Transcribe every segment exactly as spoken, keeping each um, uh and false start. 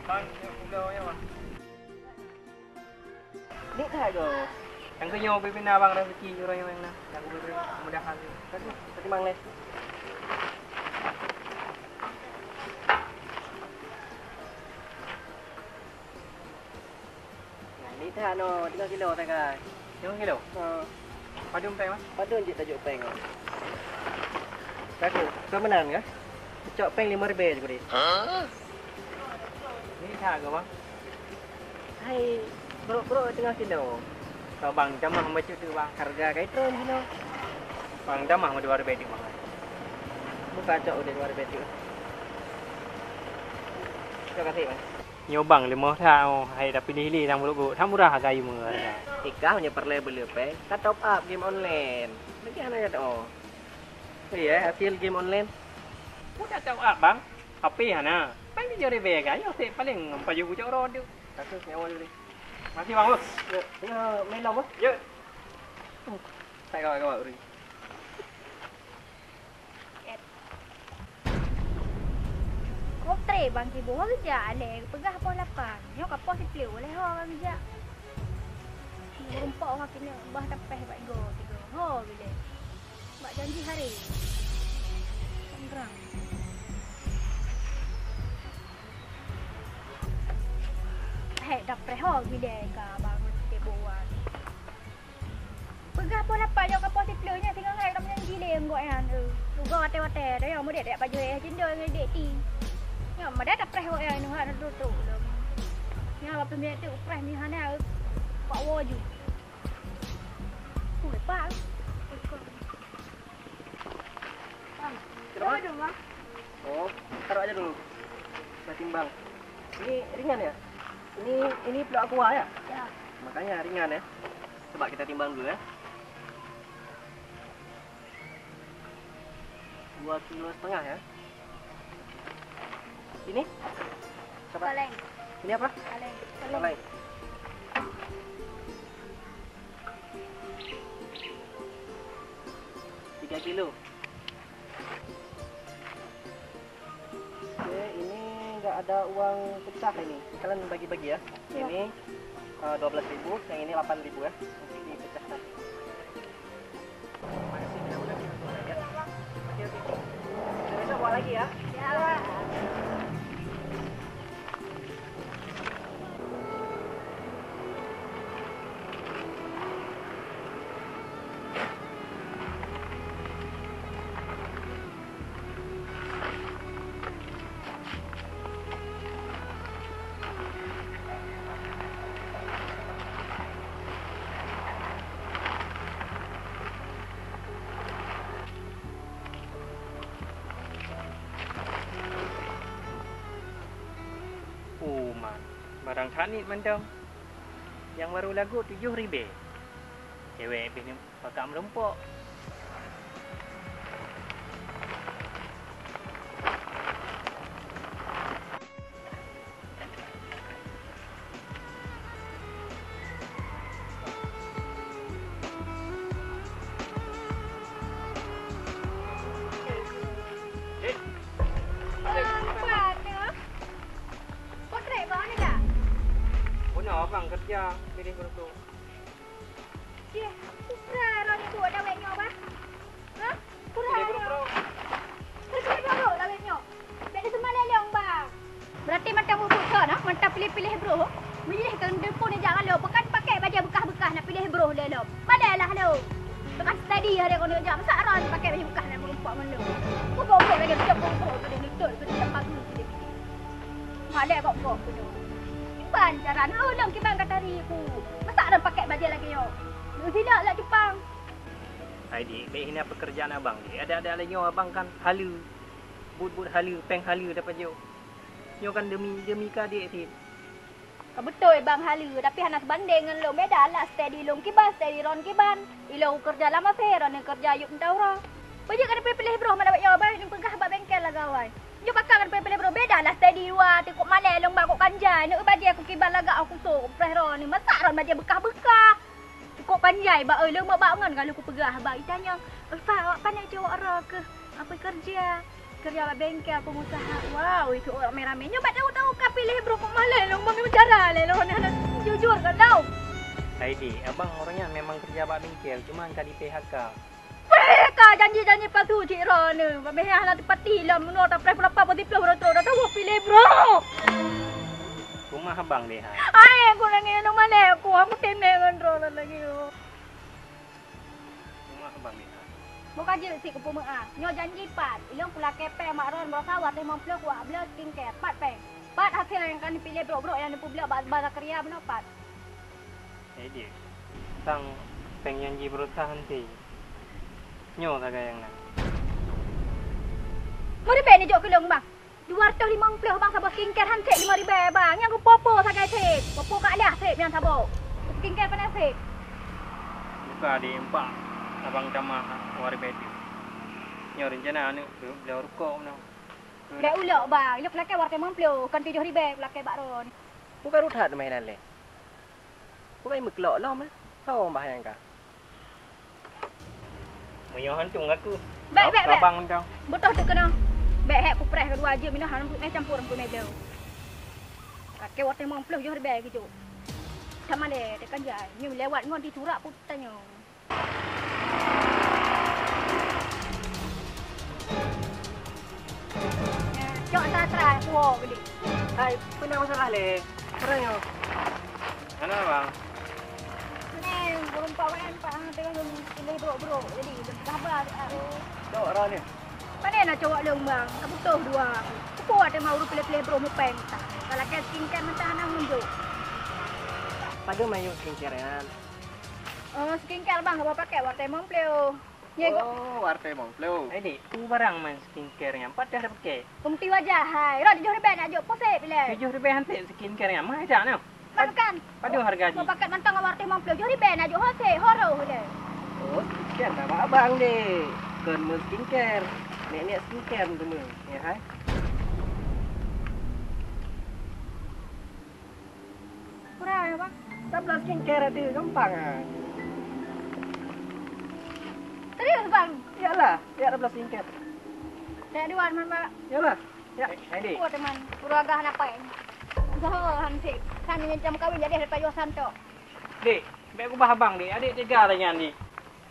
Bang, jok gula ya, Bang. Ni that go. Nyang keu nyoe pih na, Bang, rezeki uroe nyoe nyang na. Nyang keu mudahan. Tadi mang leh. Nah, ni that no, tiga kilo sagai. Tiga kilo? Ha. Padum péng, Mas? Padum jeuet tajok péng, Mas? Bagus. Kau meunan kah? Cok péng lima ribèe je, Budi. Ni that ke, Bang? Hai, brok-brok tiga kilo. Kau, Bang, tamah bacut tu, Bang. Harga kai tron kilo. Bang, tamah dua ribèe tu, Bang. Buka cok udah dua ribèe tu. Terima kasih, Bang. Nyoe bang, leumoh that, oh, hai, tapi lé-lé nyang brok-brok, that murah harga ayeuem harga. Tikah meunyoe peureulèe beu leupèh, ka top up game online. Lagèe hana gata, oh. Iya, hasil game online. Udah top up, bang. H P hana. Paling tujoh ribèe kan, nyoe sép paling pajoh bucok roh tu. Aku nyawa dulu. Makasih, bang, bos. Ya, ya, main lah, bos. Ya. Uh, tak gawat-gawat, Uri. Kotre bang kiboh ho geujak lé peugah poh lapan. Nyoe ka poh siplôh lé ho ka geujak. Meureumpok ho keuneuk bah tapéh bak igoe sigoe ho bilé. Bak janji hari. Sanggrang. Hei, tapéh ho bilé ka bang kiboh wan. Peugah poh lapan nyoe ka poh siplôh nyan singoh hai kamoe nyan jilém gobnyan, eh. Tugoe watèe-watèe, dayah meudék-dék pajoh eh cindoi ngon dék ti. Nyoe meudeh tapreh gobnyan, nyoe hana trok-trok lom. Nyoe bak peumiet tu preh meuhana, eh. Pak woe ju. Ui, Pak. Kenapa? Kenapa tu, Bang? Oh, taruh aja dulu. Saya timbang. Ini ringan ya? Ini, ini pula aqua ya? Ya. Makanya ringan ya. Coba kita timbang dulu ya. Dua kilo setengah ya. Ini? Coba. Kaleng. Ini apa? Kaleng. Kaleng. Tiga kilo. Oke, ini nggak ada uang pecah ini. Kalian bagi-bagi ya. Ya. Ini, eh, dua belas ribu, yang ini delapan ribu ya. Nanti dipecahkan. Oke, oke. Besok bawa lagi ya. Ya. Oh, man. Barang that niet mantong. Nyang barô lagot tujoh ribèe. Cewek pih ni pakat meurumpok. Apa tu? Potret kau ni tak? Pernah abang kerja pilih produk. Cih, susah roh ni buat dawet nyoe bah. Ha? Kurang. Pilih buruk-buruk. Pilih buruk dawet nyoe. Bèk diseumalé lé ong bah. Berarti mantong buet-buet keu noh, mantong pilih-pilih broh. Meujih keu deungon jak ngon lôn, bukan pakai bajèe beukah-beukah nak pilih broh lé lom. Malèe lah lôn. Teuma steady hari keunoe jak, masa roh pakai bajèe beukah nak meurumpok ngon lôn. Peugah-peugah lagèe macam broh-broh, pada lutut, pada pagu, pada piti. Malèe gok-gok keunoe. Kiban cara nyoe lôn kiban ka tari ku. Masa roh pakai bajèe lagèe nyoe. Neuk silak lak cupang. Hai dik, bèk hina peukeurajaan abang dik. Adak-adak lé nyoe abang kan haleue. Buet-buet haleue, péng haleue dapat jok. Nyoe kan demi, demi keu adék cit. Ka beutôi bang haleue, tapi hana seubandéng ngon lôn. Beda lah steady lôn kiban, steady ron kiban. Ilôn keureuja lam asèe, ron keureuja yub meudaura. Peue jeuet ka neupiléh broh mangat nyoe, bah neupeugah bak bengkel lagawai. Nyoe pakon ka neupiléh broh, beda lah steady dua, tikok malèe lôn bak kok kanjai. Neuk bajèe ku kiban lagak aku sok, preh ron ni. Masa ron bajèe beukah-beukah. Kok panjai bak, eh, leumbot bak ngon ka lheueh kupeugah bak itanyong, "Ulfa, awak pané cit awak roe keuh, apui keureuja?" Kerja bak bengkel pengusaha. Wow, itu orang ramai-ramai. Nyoba tahu-tahu ka piléh brok kok malèe lôn bang cara lé lôn hana jujur kan tau. Hai dik, abang orang nyan memang kerja bak bengkel, cuma ka di-P H K. P H K janji-janji palsu cit droeneuh. Bak meuhah hana teupati lom, meunurot tapreh peureulapa peusiplôh uroe trok dah tahu piléh brok. Rumah abang deh hai. Ai, aku nangis nang malèe aku, aku teunéh ngon droeneuh lagi. Rumah abang deh hai. Boh ka jeuet sit kupeumeu'ah. Nyoe janji pat. Ilôn kulakèe péng mak droeneuh baroesa watèe limong ploh kuwak bloe skincare. Pat péng. Pat hasé nyang ka neupiléh brok-brok nyang neupeubloe bak Bang Zakaria bunoe pat. Eh, dik. Sang péng nyang jibeurusaha henti. Nyoe sagai nyang na. Meuribèe neujok keu lôn, Bang. Dua reutôh limong ploh, Bang, saboh skincare han sép lima ribèe, Bang. Nyang keupopo sagai sép. Popo ka alah sép nyang saboh. Skincare pane sép. Buka di empat abang tamah dua ribèe tu. Nyoe rencana aneuk bloe rukok meunoe. Bèk ulok, Bang. Ilôn kulakèe watèe limong ploh, kon tujoh ribèe kulakèe bak droeneuh. Buka rot that meunan lé. Bukai meuklok lom, eh. Ho bah nyang ka. Meunyoe hantu ngaku. Bèk, bèk, bèk. Abang kau. Beutôi tu keunoe. Bèk hèk kupreh keudua jeuem inoe hana meucampur meumeubèe. Lakèe watèe limong ploh jih ribèe geujok. Sama lé, tekan jai. Nyoe lewat ngon di surak pun tanyoe. Cok satra kuwoe gede. Hai, peue na masalah lé? Peue nyoe? Hana, Bang. Neng, burung pawen, Pak, hang tengah lôn pilih brok-brok. Jadi, lôn peugah ba, ah. Oh, dok roh ni. Pane na cowok lôn, Bang? Ka butoh dua. Kupeue watèe mau ureueng pilih-pilih brok mupeng. Kalau ke skincare mentah hana ngunjuk. Padahal mayu skincare nyan. Oh, skincare, Bang, haba pakai watèe limong ploh. Ye, go. Oh, watèe limong ploh. Eh, dik, peue barang man skincare nyan? Pat teuh pakai? Pemutih wajah, hai. Rot tujoh ribèe nak jok, pusat bilai. Tujoh ribèe han sép skincare nyan. Mah dak nyoe? Makan. Padum harga jih? Mau paket mantong awak teh limong ploh. Tujoh ribèe nak jok, hosé, horo bilai. Oh, skincare dah bak abang, dik. Kon meu skincare. Nek-nek skincare teuma. Ya, hai. Kurang ya, Bang? Tablah skincare ada, gampang ah. Serius, Bang? Iyalah, ya tablah skincare. Saya dua teman, Bang. Iyalah, ya. Hai, dik. Kuat teman, kurang agak nak pakai. Usaha hansip. Kan macam kawin jadi ada payuh santok. Dik, bèk kubah abang, dik. Adik tega lagèe nyan, dik.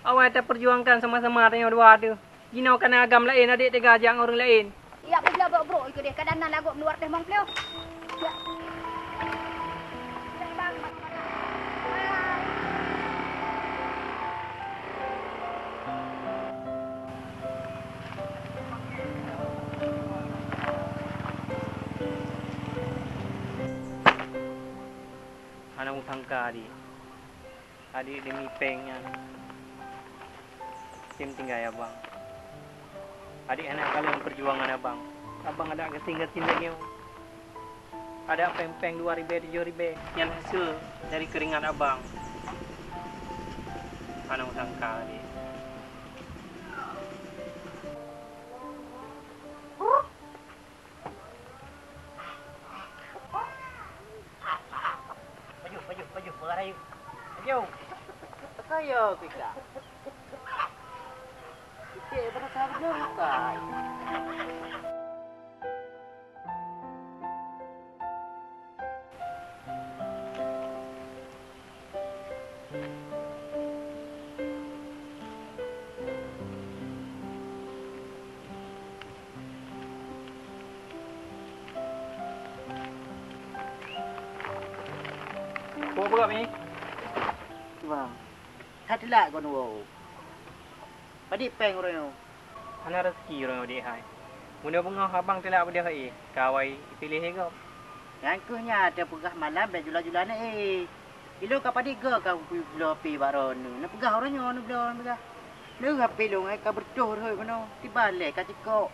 Awai taperjuangkan sama-sama tanyoe dua tu. Jinoe kana agam laén, adik teuga jak ngon ureueng laén. Yak peubloe brok-brok iko deh, kadang na lagot meuluar teh mong pleuh. Yak. Hana kusangka, adik. Adik demi péng nyan, tem tinggai abang. Adik hana kalon peujuangan abang. Abang adak gasien-gasien lagèe nyoe. Adak péng-péng dua ribèe, tujoh ribèe, nyan hasil dari keuringat abang. Hana kusangka, adik. Pajoh, pajoh, pajoh, peugah rayeuk. Pajoh. Kaya kita. Kita berasa benar bukan? Peue peugah, Mi? Bang, that teulak kon woe. Padit péng uroe nyoe? Hana raseuki uroe nyoe, Dek hai. Meunyoe beungoh abang teulak beudôh éh, ka awai ipiléh lé gob. Nyan kheueh nyan teupeugah malam bèk jula-jula na éh. Ilôn ka padit goe ka kupeubloe pih bak droeneuh. Neupeugah uroe nyoe neubloe, neupeugah. Neuh, H P lôn hai ka beureutoh rhot bunoe, tiba lé ka cikok.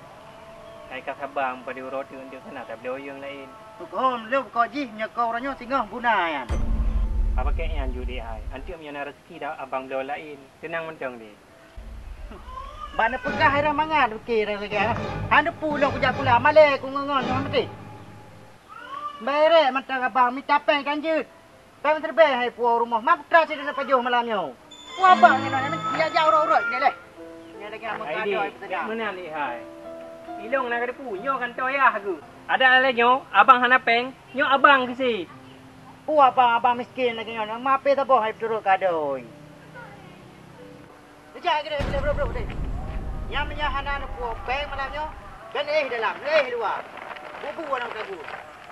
Hai ka saba, padit uroe teuk-teuk hana tabloe nyang laén. Hom lôn bukon jih, meunyoe kon uroe nyoe singoh guna nyan. Haba kèe nyan ju, Dek hai. Anteuk meunyoe na raseuki dak abang bloe laén. Teunang mantong, Dek. Bak neupeugah hai rhah mangat, oke, rhah lagèe nyan. Han teupeu lôn kujak pula, malèe ku ngon-ngon ngon meuti. Bèrèk mantong abang mita péng kan jeuet. Péng siribèe hai puwoe rumoh, ma putra sidroe pajoh malam nyoe. Wah, abang nyoe nyoe jak-jak urot-urot keude lé. Nyoe lagèe meukadoe peuteudak. Meunan lé hai. Ilong na ka teupeu, nyoe kan toyah keuh. Adak lagée nyoe, abang hana péng, nyoe abang keuh sit. Peue abang, abang miskin lagée nyoe, mape saboh hai peuturot keu adoe. Neujak keudeh, keudeh, brok, brok, keudeh. Nyang meunyoe hana neupuwoe péng malam nyoe, dan éh dalam, éh luwa. Bubu aneuk kagu.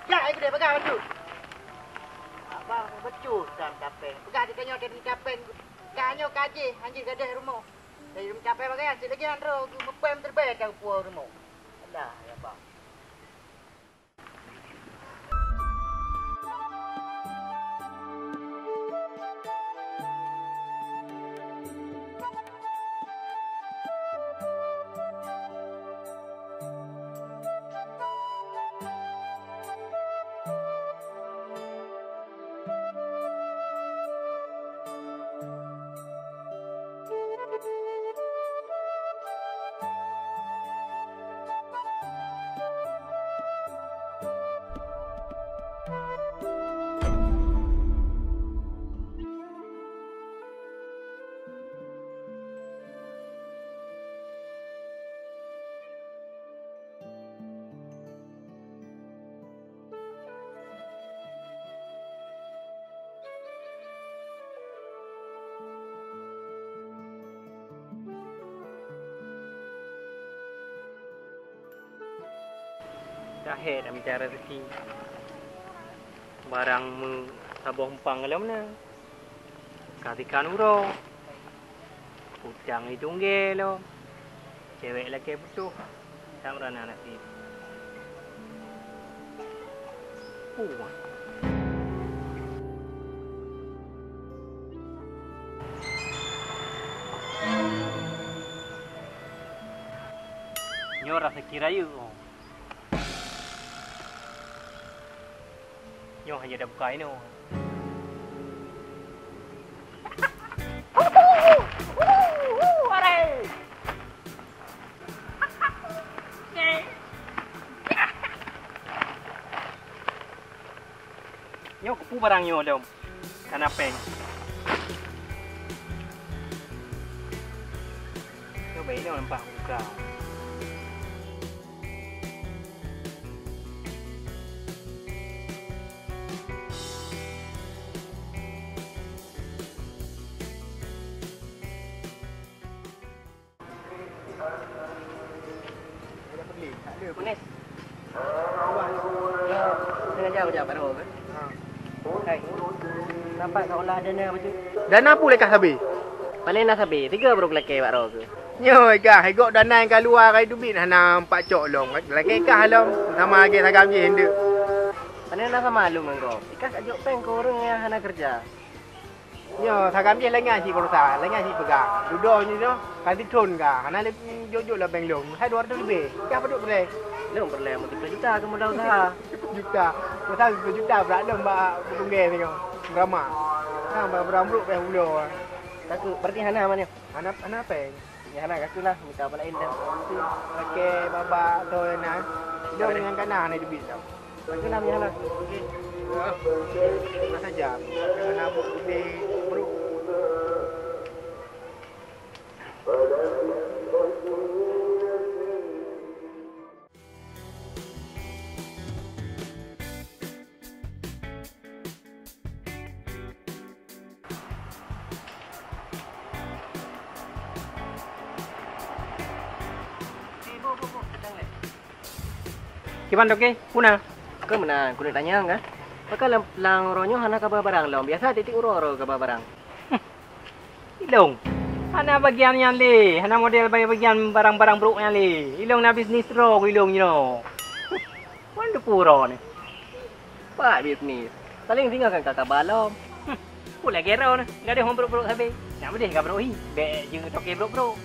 Jak keudeh, peugah bacut. Abang bacut dan tapéng. Peugah di tanyoe dan tapéng. Ka nyoe ka jih, hanjeuet gadeh rumoh. Dari rumoh tapéng bagai, cit lagi nyan droe, geumeupeue meuteubée tang puwoe rumoh. Alah, ya abang. Dah hé dah mita rezeki. Barang meusaboh umpang lom na. Ka tikan uroe. Utang itunggée lom. Cewek lakée putôh. Tam rana nasib. Puah. Nyoe raseuki rayeuk, oh. Nyoe hana tabuka inoe. Nyoe keupeue barang nyoe lom? Kana péng. Nyoe bayi nyoe nampak buka. Unis. Sengaja kujak baro ke? Hai. Nampak ka ulah dana bacut? Dana peue lekah sabe? Paléng na sabe, tiga baru kulakée bak droe ke? Nyoe kah, igok dana nyang ka luwa ka iteubiet hana empat cok lom. Lakée kah lom, sama lagée sagam jih endeuk. Paléng na sama lom ngon gob. Ikas ajok péng keu ureuëng nyang hana keureuja. Nyoe, sagam jih lagée nyan cit baroesa, lagée nyan cit peugah. Dudoe nyoe, ka sithon ka, hana lé jok-jok lam bank lôn. Hai dua ratus leubeh, kah padub peureulée? Lôn peureulée meusiplôh juta keu modal usaha. Siplôh juta. Masa siplôh juta brat lôn bak peutunggée singoh. Beurama. Nah, bak beurang brok payah ulo. Takot, berarti hana mah nyoe? Hana, hana péng. Nyan hana, gaki lah, mita bak laén dah. Lakée babah atau na. Lôn nyang kana hana teubiet tau. Gaki lah, nyan hana. Okey. Masa jam. Jangan nabok gede, bro. Kiban toke, puna? Keu meunan, keuneuk tanyong kan? Pakon lam, lam uroe nyoe hana kaba barang lom? Biasa tieb-tieb uroe-uroe kaba barang. Ilong, hana bagian nyan lé, hana model bagian barang-barang brok nyan lé. Ilong na bisnis droe ilong nyoe. Wan teupeu uroe nyoe. Pat bisnis. Paléng singoh kan ka kaba lom. Peue lagée droe nyoe, gadôh ngon brok-brok sabe. Nak meudeh ka brok hi, bék jeuet toke brok-brok.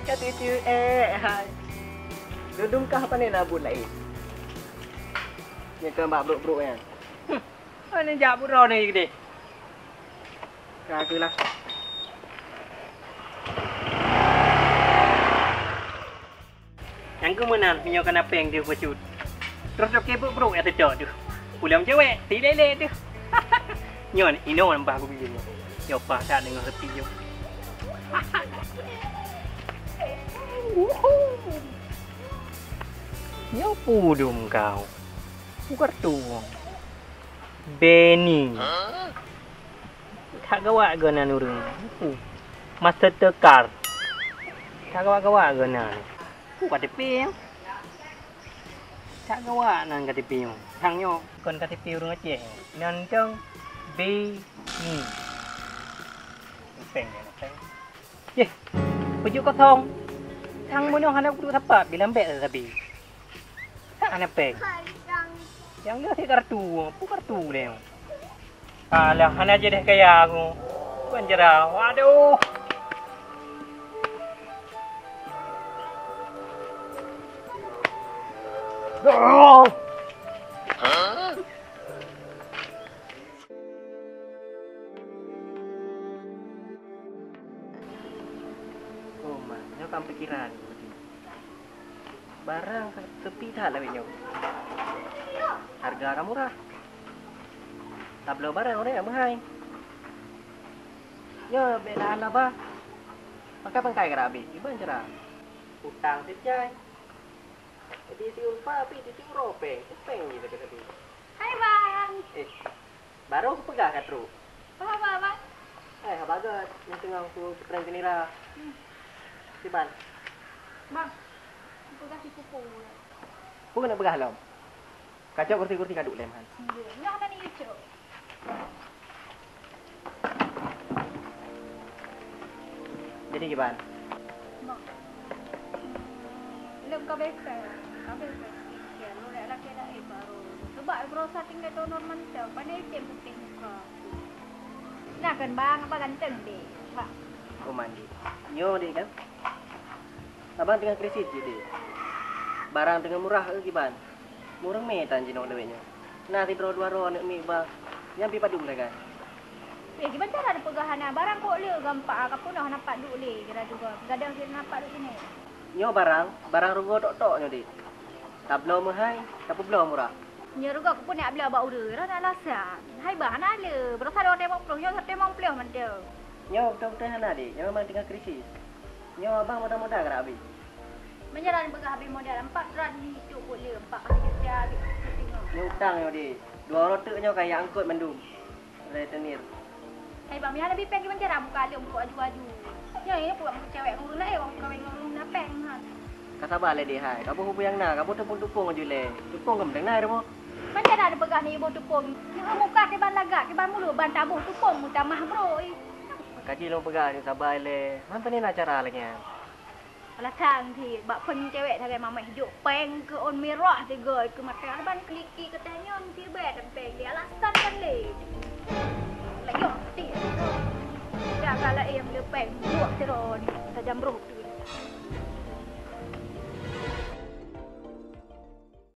Ka tuju, eh, hai. Dudum kah pane na buet laén? Nyang keu bak brok-brok nyan. Hana jak buet droe nyoe keudeh. Ka keuh lah. Nyang keu meunan, meunyoe kana péng deuh bacut. Terus toke brok-brok nyang teudok deuh. Ulôn cewek, ti lé-lé deuh. Nyoe, inoe nambah geubi nyoe. Nyoe paih that deungon sepi nyoe. Nyoe peue dum kau? Peue kartu? Benny. That gawak geunan ureueng. Peue? Mastercard. That gawak-gawak geunan. Peue K T P nyoe? That gawak nan K T P nyoe. Hang nyoe kon K T P ureueng Aceh. Nan cong Benny. Peng, peng. Yeh, peujeuet kosong. Sang meunyoe hana kuduek sapat, bilang bèk sabe. Hana peng. Nyang lheueh sit kartu, peue kartu lé. Alah, hana jadeh kaya aku. Ban jera, waduh. Doh. Oh, Ma, nyoe ka pikiran. Barang ka sepi that lawét nyoe. Hareuga ka murah. Tabloe barang ureueng meuhai. Nyoe bèk laba. Pangkai-pangkai ka abéh, kiban cara. Utang sijai. Di si Ulfa, tapi di si Uroe pèng. Pèng jih sabe-sabe. Hai, Bang. Eh, Barô kupeugah ka trok. Peue haba, Bang? Eh, haba gèt, nyang teungoh kupeutrang keu Nira. Hmm. Kiban? Bang, kupeugah si Pupu. Peue keuneuk peugah lom? Kacok kursi-kursi ka duek lé, Man. Nyoe hana ni icok. Jadi kiban? Mak. Lôn ka beuet, ka beuet. Lôn lakèe laén baru. Sebab berusaha tinggai tahun normal tu, pandai cek putih muka. Nah kan bang, apa ganteng deh, Pak? Oh, mandi. Nyoe deh kan? Abang teungoh krisis jih deh. Barang teungoh murah eh kiban. Mureueng mé tan jinoe lawét nyoe. Na sidroe dua droe aneuk miet ba, nyan pih padum lagèe. Eh, kiban cara neupeugah hana barang kok le gampang ka peunoh na pat duek lé kira juga. Gadang sira na pat duek sini. Nyoe barang, barang rugoe tok-tok nyoe, Dik. Tabloe meuhai, tapeubloe murah. Nyoe rugoe keupeue nak bloe bak ureueng, roh na alasan. Hai bah, hana le, beurasa dua limong ploh, nyoe satu limong ploh mantong. Nyoe beutôi-beutôi hana, Dik. Nyoe memang teungoh krisis. Nyoe abang modal-modal ka abéh. Meunyoe lôn peugah habéh modal, empat rat ni cok buet le, empat puluh juta habéh. Nyoe utang nyoe, Dik. Dua uroe teuk nyoe ka jak angkot mandum. Rentenir. Hai, bang, meuhan leubeh péng kiban cara muka lôn kok aju-aju. Nyoe, nyoe pulang cewek ureueng laén, wong kawin ngon ureueng na péng, ha. Ka sabar lé, Dik, hai. Kaboh peue nyang na, kaboh teupông-teupông aju lé. Teupông keu meuteungai rumoh. Ban cara neupeugah ni iboh teupông. Nyoe muka kiban lagak, kiban mulut, ban taboh teupông meutamah brok, ih. Kaji lôn peugah nyoe sabar lé. Man pane na cara lagèe nyan. Alah, sang cit, bak phôn cewek sagai mamèh jok péng keu ôn mirah tiga keu maté. Alah, ban keliki keu tanyoe sibet péng lé, alasan kan lé. Lah, yo, ti. Dah galak em le péng buah sidroe ni, tajam roh.